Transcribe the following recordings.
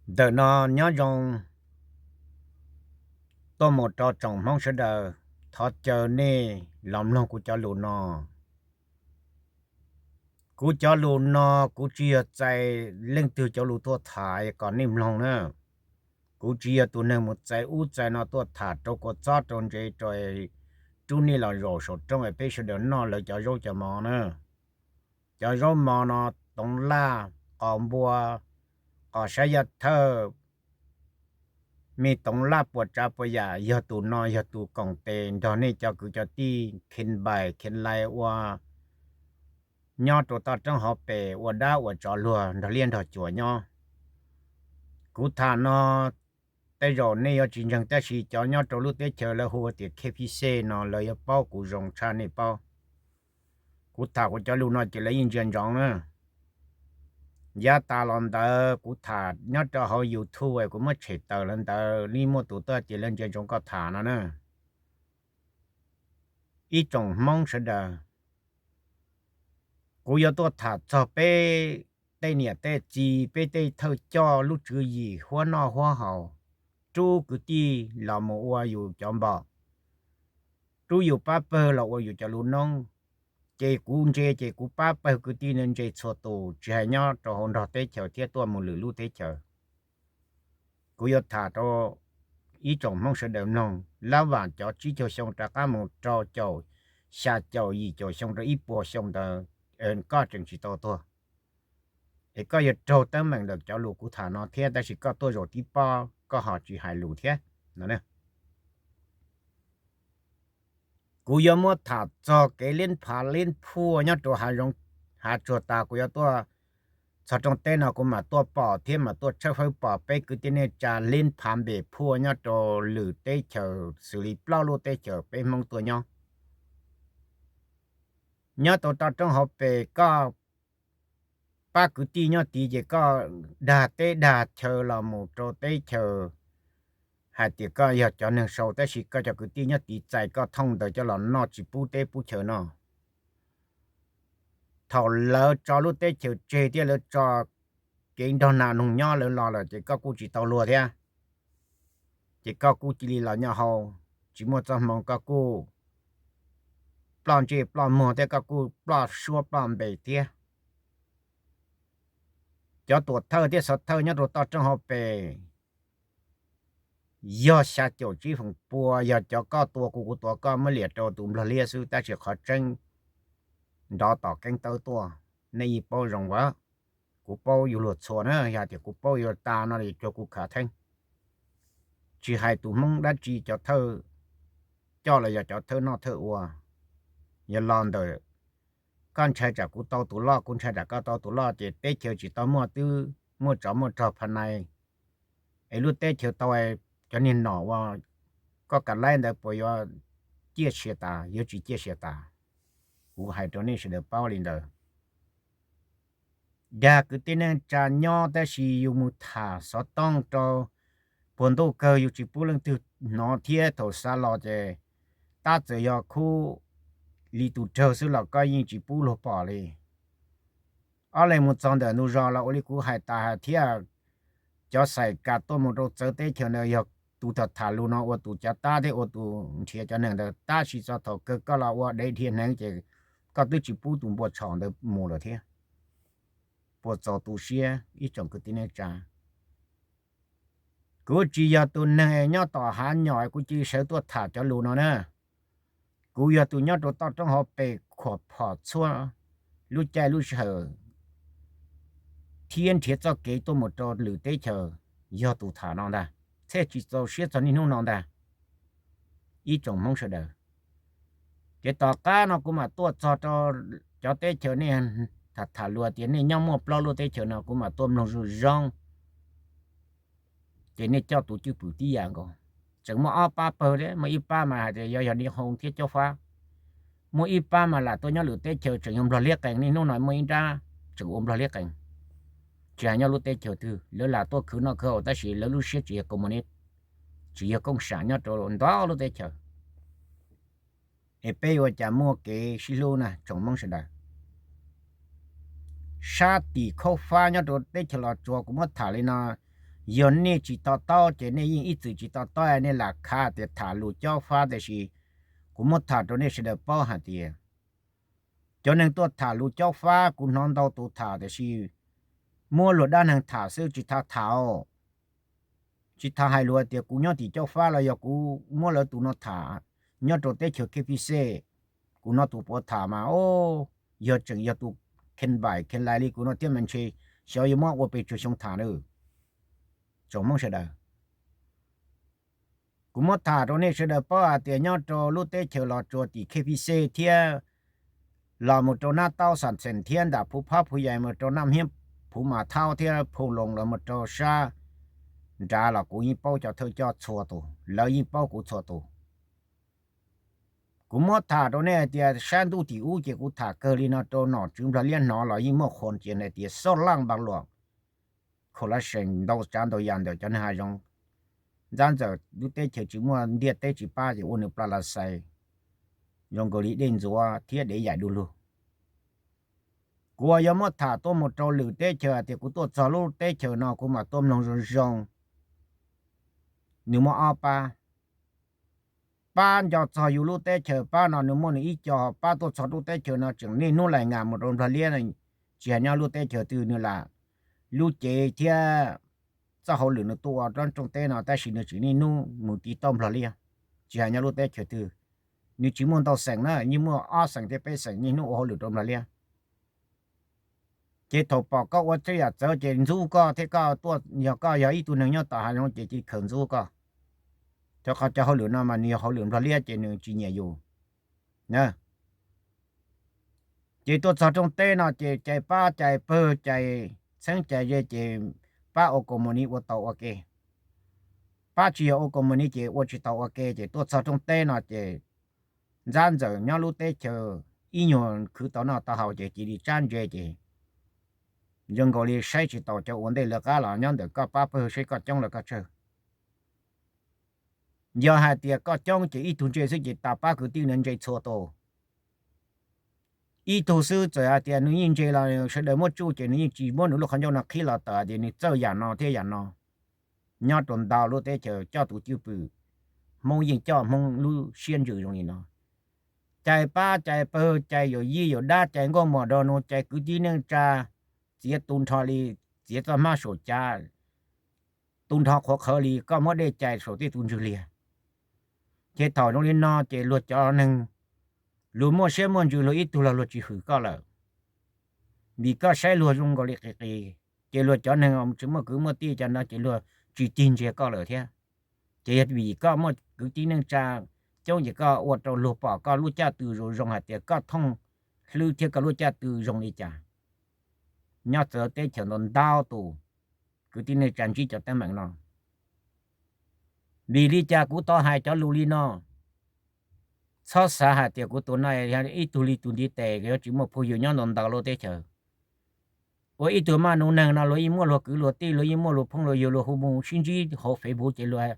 Ntawm no nyob zoo tuaj mus rau tsoom Hmoob sawv daws, thov caw nej los mloog kuv cov lus no. Kuv cov lus no kuv tsis yog txais leej twg cov lus tuaj tham kom nej mloog na. Kuv tsis yog tus neeg mus txais ub txais no tuaj tham rau kua txob rau ntsev rau rub nej los zaum saum roob es peb sawv daws noj lawv cov zaub cov mov na. Cov zaub mov no, toov laj, qos npua, qos sab yaj thawj, me toov laj puas tsav puas yam, yog tus no yog tus koom tes nrog nej cov kwv cov tij kheev npaim kheev lais ua nyob rau toj roob hauv pes ua dab ua tsov luag nrog liab nrog cuam nyob. Kuv tham no tej zaum nej yuav tsis ntseeg tab sis cov nyob rau lub teb chaws lawv hu ua tias K P C no lawv yuav paub kuv zoo tshaj nej paub. Kuv tham kuv cov lus no ces lawv yeej ntsia ntsoov na. Yav tas los ntawd kuv tham nyob rau hauv YouTube es kuv muab tshem tawm los ntawd yeej muaj tus tuaj tias lawv ntsia ntsoov koj tham no na. Ib tsoom Hmoob sawv daws, kuv yuav tuaj tham txog peb tej niam tej txiv, peb tej thawj coj lub tswv yim huab noj huab haus, rub kwv tij los mus ua yus cov npom, rub yus pab pawg los ua yus cov lus noob. Ces kuv ntse ces kuv pab pawg kwv tij ntse txhua tus tsis hais nyob rau hauv nrog teb chaws thiab tuaj mus lwm lub teb chaws. Kuv yuav tham rau ib tsoom Hmoob sawv daws mloog, lab vam cov tsib caug xyoo rov qab mus rau caum, xya caum, yim caum xyoo rau ib puas xyoo ntawd, koj tseem tsis tau tuag, es koj yuav raug teeb meem ntawm cov lus kuv tham no thiab tab sis koj tuaj zaum tib pob koj ho tsis hais lus thiab no. Kuv yuav muab tham txog kev leb phav leb phuaj nyob rau hav zoov hav tsuag tas kuv yuav tuaj txog rooj teb no kuv mam tuaj pom thiab mam tuaj tshawb fawb pom peb kwv tij neej tsa leb phav npe phuaj nyob rau lwm teb chaws xws li plaub lub teb chaws peb Hmoob tuaj nyob. Nyob tau toj roob hauv pes koj pab kwv tij nyob tid ces koj dag teb dag chaw los mus rau teb chaws hais tias koj yog cov neeg sau tab sis koj cov kwv tij nyob tid txais koj thooj ntawd coj los noj tsis pub teb pub chaw no. Thaum lawv tso lub teb chaws tseg thiab lawv tso kev nrog nas noog nyob lawv los lawm ces koj kuj tsis tau luag thiab. Ces koj kuj cia li los nyob hauv, tsis muaj txoj hmoo, koj kuj ploj ntsej ploj muag thiab koj kuj ploj suab ploj npe thiab. Cov tuam thawj thiab xov thawj nyob rau toj roob hauv pes yog xya caum tsib feem pua, yog cov koj tua kuv kuv tua koj muab liam rau tus nplog liab xwb tab sis qhov tseeb nrov tom keeb tawb tuaj, nej yeej paub zoo as. Kuv paub yus luag txhua na, yog tias kuv paub yuav tas no yuav cuag kuv khav theeb. Tsis hais tus Hmoob dab tsi cov thawj coj los yog cov thawj noj thawj ua, yog los ntawm koj ntshai tsam kuv tau tus loj kuv ntshai tsam koj tau tus loj ces teb chaws tsis tau muaj twb muaj tsov muaj rog pha nai, es lub teb chaws tau cov niag nom uas koj kam laib ntawd puas yuav ciaj sia tas, yuav tsis ciaj sia tas. Kuv hais rau nej sawv daws paub li ntawd. Dag kwv tij neej tsa nyob tab sis yus mus tham xov tooj rau puag ntuj kawg yus tsis pub leej twg hnov thiab thaum xa los ces tab txawm yog khub li tus raug xwb los koj yeej tsis pub luag pom li. Ob leeg mus txog ntawm ntug zos los ua li kuv hais tas hais thiab, cov xaim kam tuaj mus rau txawv teb chaws ntawd yog tus tham tham lus no ua tus cav tab thiab ua tus nrhiav cov neeg ntawd tab sis txog thaum kawg koj los ua dev dhia hneev ces koj twb tsis pub tus npua tshom ntawd mus lawm thiab. Puas txaus tu siab ib tsoom kwv tij neej tsa? Kuv tsis yog tus neeg nyob tom hav nyom kuv cia li sawv tuaj tham cov lus no na. Kuv yog tus nyob rau toj roob hauv pes khuam phom txhua lub caij lub sij hawm thiab nrhiav txoj kev tuaj mus rau lwm teb chaws, yog tus tham no ntag, thiaj tsis txaus siab txog niaj hnub no ntag. Ib tsoom Hmoob sawv daws, ces tom qab no kuv mam tuaj txog rau cov teb chaws nej tham tham lus tias nej nyob muaj plaub lub teb chaws no kuv mam tuaj mloog zoo zoo, ces nej coj tus cwj pwm tib yam nkaus. Tseem muaj ob pab pawg thiab, muaj ib pab mas hais tias yog yog Ni Hoo thiab Cob Fab, muaj ib pab mas lam tuaj nyob lwm teb chaws tseem yog Nplog Liab Qees, niaj hnub no muaj ib nrab tseem ua Nplog Liab Qees. Tsis hais nyob lub teb chaws twg lawv lam tuaj khwv noj khwv haus tab sis lawv lub siab tsis yog koos mus ni, tsis yog kooj sam nyob rau ntau lub teb chaws. Es peb ua cas muaj kev sib hlub na tsoom Hmoob sawv daws? Sab tim khaub fab nyob rau teb chaws Los Tsuas kuv muab tham li no, Yog nej tsis to taub ces nej yeej ib txwm tsis to taub, nej lam khav tias tham lus cob fab, tiam sis kuv muab tham rau nej sawv daws paub hais tias cov neeg tuaj tham lus cob fab kuv hnov ntau tus tham, tiam sis muab luag dab neeg tham xwb tsis tham tham. Tsis tham hais lus tias kuv nyob tim cob fab los yog kuv muab lawv tus no tham nyob rau teb chaws K P C. Kuv hnov tus puav tham mas, o, yog tseem yog tus kheej npaim kheej lais li kuv no thiab mas ntshe xyov yuav muab ua pes tsawg xyoo tham na. Tsoom Hmoob sawv daws, kuv muab tham rau nej sawv daws paub hais tias nyob rau lub teb chaws Los Tsuas tim K P C thiab los mus rau Nab Taub Xam Xeem thiab nram Phu Phab Phu Yais mus rau Naj Hiab Phu Mas Thaub thiab Phu Loos los mus rau sab nrad los kuv yeej paub cov thawj coj txhua tus, lawv yeej paub kuv txhua tus. Kuv muab tham rau nej hais tias sab ntuj tim ub ces kuv tham kawg li no rau nom tswv Nplog Liab hnov los yeej muaj qhuas cia hais tias xob laj npa luam, kho lab seem ntau tsav ntau yam ntawm cov neeg hav zoov. Ntxab ntxawm lub teb chaws tsis muaj ntiaj teb tsis pab ces ua nws pla las xais zoo nkaus li dej ntxuav thiab dev yaim du lug. Kuv uas yuav muab tham tuaj mus rau lwm teb chaws hais tias kuv tuaj txog lub teb chaws no kuv mam tuaj mloog zoo zoo. Nws muaj ob pab. Pab nco txog yus lub teb chaws, pab no nws muaj nws ib co, pab tuaj txog lub teb chaws no tseem niaj hnub lais ngas mus rau Nplog Liab, tsis hais nyob lub teb chaws twg nws lam lub cev thiab txoj hauj lwm nws tuaj ua rau rooj teb no tab sis nws tseem niaj hnub mus tiv tauj Nplog Liab, tsis hais nyob lub teb chaws twg. Nws tsis muaj ntau xeem na, yeej muaj ob xeem thiab peb xeem niaj hnub ua hauj lwm rau Nplog Liab. Ces thaum pom koj ua tej yam txawv ces ntxub koj thiab koj tuaj, yog koj yog ib tug neeg nyob tom hav zoov ces cia li khaws ntxub koj. Rau qhov cov hauj lwm no mas nws yog hauj lwm Nplog Liab ces nws tsis nyiam yus. Ces tuaj txog rooj teb no ces cais pab cais pawg cais txheeb cais ze ces pab ua kaus mom ni ua tau ua ke. Pab tsis yog ua kaus mom ni ces ua tsis tau ua ke ces tuaj txog rooj teb no ces ntxab ntxawm nyob lub teb chaws ib nyuag khwv tau noj tau haus ces cia li tsab ntse ces zoo nkaus li saib tsis taus cov ua ntej lawv qab los nyob ntawm koj pab pawg seb koj coob los koj tsawg. Yog hais tias koj coob ces ib tug ntse xwb ces tas pab kwv tij no ntse txhua tus. Ib tug xwb txawm hais tias nws yeej ntse los sawv daws muab tsuj ces nws yeej tsis muab nws lub qhov ncauj no qhib los tawm tias nws txawj yam no thiab yam no. Nyob rau ntau lub teb chaws coj tus cwj pwm, Hmoob yeej coj Hmoob lub siab ntsws zoo li no. Cais pab cais pawg cais yawm yij yawm dab cais nkauj muam nraug nus cais kwv tij neej tsa, txiav tu nrho li, txiav txoj hmab saum cav, tu nrho qhuav qhawv li koj muab dej cais saum tej tus ntswg liag. Ces thaum zoo li no ces luag cov neeg, luag muaj siab muaj ntsws luag ib tug los luag tsis hwm koj lawm, vim koj saib luag zoo nkaus li qis qis. Ces luag cov neeg tsis muaj kwv muaj tij cov no ces luag tsis cig ntsia koj lawm thiab. Ces yog vim koj muaj kwv tij neej tsa coob ces koj ua rau luag pom koj lub caj tw zoo zoo hais tias koj thooj hlwb thiab koj lub caj tw zoo li cas. Nyob txawv teb chaws ntau ntau tus kwv tij neej tsa ntsib cov teeb meem no. Vim li cas kuv tau hais cov lus li no? Txhob xav hais tias kuv tus no yog ib tug li tus ntiv tes yuav tsis muaj phooj ywg nyob ntau ntau lub teb chaws. Ua ib tug maj num neeg no luag yeej muaj luag kwv luag tij, luag yeej muaj luag phooj luag ywg, luag hu mus sib ntsib hauv Facebook ces luag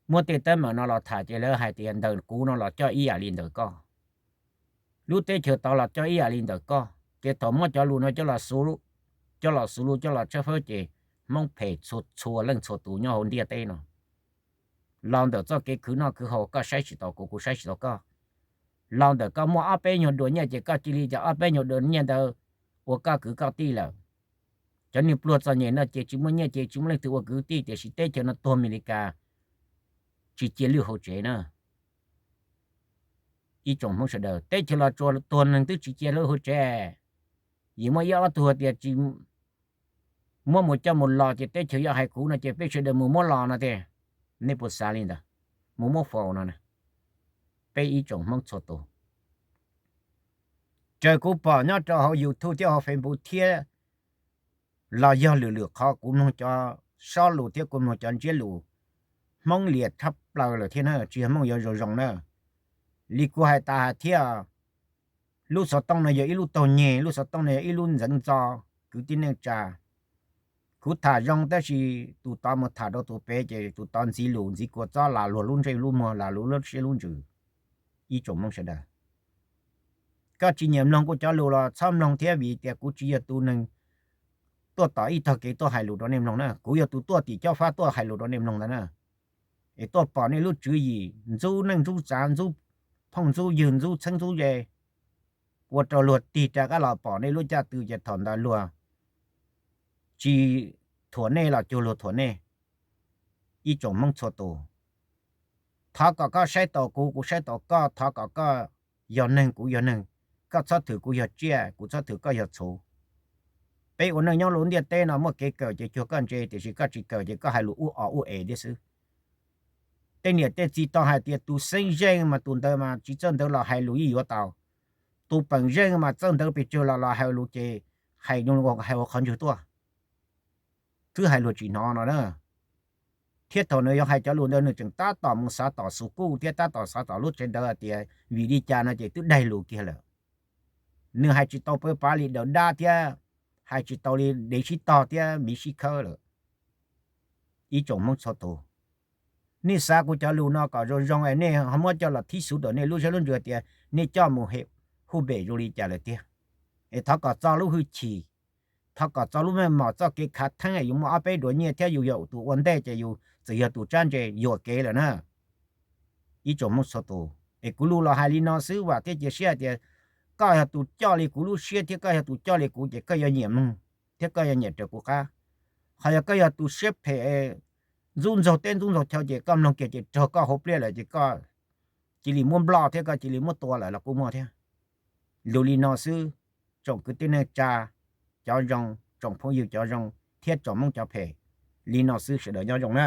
muab tej teeb meem no los tham ces lawv hais tias ntawm kuv no los coj ib yam li ntawm koj. Lub teb chaws tod los coj ib yam li ntawm koj, ces thaum muab cov lus no coj los xu, coj los xu lus coj los tshawb fawb ces Hmoob phem txhua txhua leej txhua tus nyob hauv ntiaj teb no. Los ntawm txoj kev khwv noj khwv haus koj saib tsis taus kuv, kuv saib tsis taus koj. Los ntawm koj muaj ob peb nyuag dua nyiaj ces koj cia li cov ob peb nyuag dua nyiaj ntawd ua koj kwv koj tij lawm. Cov neeg pluag txom nyem no ces tsis muaj nyiaj ces tsis muaj leej twg ua kwv tij, tiam sis teb chaws no tuag Amelikas tsis cia lwj hauv tsev na. Ib tsoom Hmoob sawv daws, teb chaws Los Tsuas tuag neeg twb tsis cia lwj hauv tsev, vim muaj ib ob tug tias tsis muab mus coj mus los ces teb chaws yuav hais kuv no ces peb sawv daws mus muab los no tiag. Nej puas xav li ntawd? Mus muab faus no na. Peb ib tsoom Hmoob txhua tus, raws kuv pom nyob rau hauv YouTube thiab hauv Facebook thiab los yog lwm lwm qhov kuv mloog cov sob lus thiab kuv mloog cov ntsiab lus, Hmoob liam tshaj plaws lawm thiab na, tsis yog Hmoob yuav zoo zoo na. Li kuv hais tas hais thiab, lub xov tooj no yog ib lub taug nyeg, lub xov tooj no yog ib lub ntxeev ntxo, kwv tij neej tsa. Kuv tham zoo tab sis tus tod mus tham rau tus pem ces tus tod ntxiv lus ntxiv kua txob las luag lub ntsej lub muag las luag lub siab lub ntsws. Ib tsoom Hmoob sawv daws, koj tsis nyiam mloog kuv cov lus los txhob mloog thiab vim tias kuv tsis yog tus neeg tuaj tom ib tog kev tuaj hais lus rau nej mloog na, kuv yog tus tuaj tim cob fab tuaj hais lus rau nej mloog ntag na. Es tuaj pom nej lub tswv yim ntxub neej ntxub tsav, ntxub phooj ntxub ywg, ntxub txheeb ntxub ze, ua rau luag tig rov qab los pom nej lub caj tw ces thaum ntawd luag tsis thuam nej los cuag luag thuam nej. Ib tsoom Hmoob txhua tus, thov kom koj saib taus kuv, kuv saib taus koj, thov kom koj yog neeg, kuv yog neeg, koj txhob thwm kuv yog tsiaj, kuv txhob thwm koj yog txhuv. Peb ua neej nyob lub ntiaj teb no muaj kev kawm ces cuag koj ntse, tiam sis koj tsis kawm ces koj hais lus ub o ub es thiab xwb. Tej niam tej txiv tau hais tias tus xeeb zeej mas tus ntawd mas tsis txawj ntawv los hais lus yeej yuav tau. Tus peem zeej mas txawj ntawv pes tsawg los los hais lus ces hais hais ua qhov ntswg tuaj. Twb hais luag tsis hnov no na. Thiab thaum nws yuav hais cov lus ntawd nws tseem tab tom mus xav tom xus kuj thiab tab tom xav tom lub tsev ntawd hais tias vim li cas no ces twb daig lus kiag lawm. Nws hais tsis tau pawv pav li daws dab thiab hais tsis tau li dev sib tog thiab miv sib khawb lawm. Ib tsoom Hmoob txhua tus, nej xav kuv cov lus no kom zoo zoo es nej ho muab coj los thib xub rau nej lub siab lub ntsws tias nej coj mus hu pem zoo li cas lawm tiag. Es thov kom txo lub hwj chim, thov kom txo lub meej mom, txoj kev khav theeb es yus muaj ob peb duas nyiaj thiab yus yog tus ua ntej ces yus txawm yog tus tsab ntse yuam kev lawm na. Ib tsoom Hmoob txhua tus, es kuv lus los hais li no xwb, vam thiab cia siab hais tias koj yog tus coj li kuv lub siab thiab koj yog tus coj li kuv ces koj yuav nyiam mloog thiab koj yuav nyiam raws kuv qab. Ho yog koj yog tus siab phem ntxub ntxaug teb ntxub ntxaug chaw ces koj mloog kiag ces raug koj hauv pliaj lawm ces koj cia li muab nploj thiab koj cia li muab tua lawm los kuj muaj thiab. Lus li no xwb, tsoom kwv tij neej tsa cov zoo, tsoom phooj ywg cov zoo thiab tsoom Hmoob cov phem, li no xwb, sawv daws nyob zoo na.